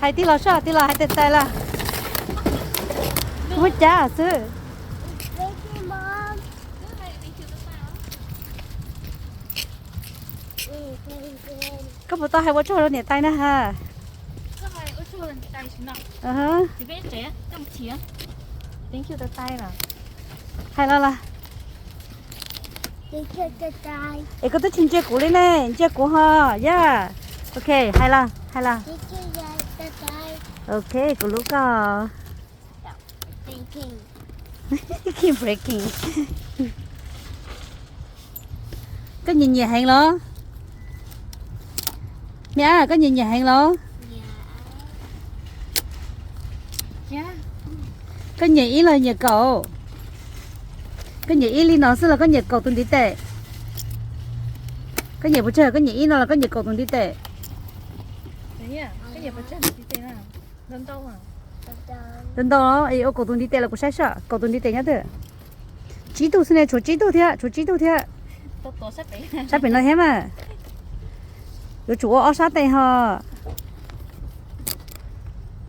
Hais tij laug soj, tij laug hais tais tais lawm. Muab cab xwb. Koj puas tau hais ua tsaug rau niam tais na ha? Hais los lawm. Es koj twb tsis ntsia kuv li ne, ntsia kuv ho. Yog. Ok, hais los, hais los. Ok, kuv hlub koj. Keep breaking. Koj nyiam nyiam heev los? Me ab, koj nyiam nyiam heev los? Koj nyiam ib los nyiam kaum? Koj nyiam ib li no xwb los koj nyiam kaum tus ntiv tes? Koj nyiam pes tsawg, koj nyiam ib no los koj nyiam kaum tus ntiv tes? Ntau ntau, ua kaum tus ntiv tes los kuv saib soj, kaum tus ntiv tes nyob twg? Tsib tug xwb ne, tshuav tsib tug thiab, tshuav tsib tug thiab. Sab pem no thiab mas. Yuav tsum ua ob sab tes ho.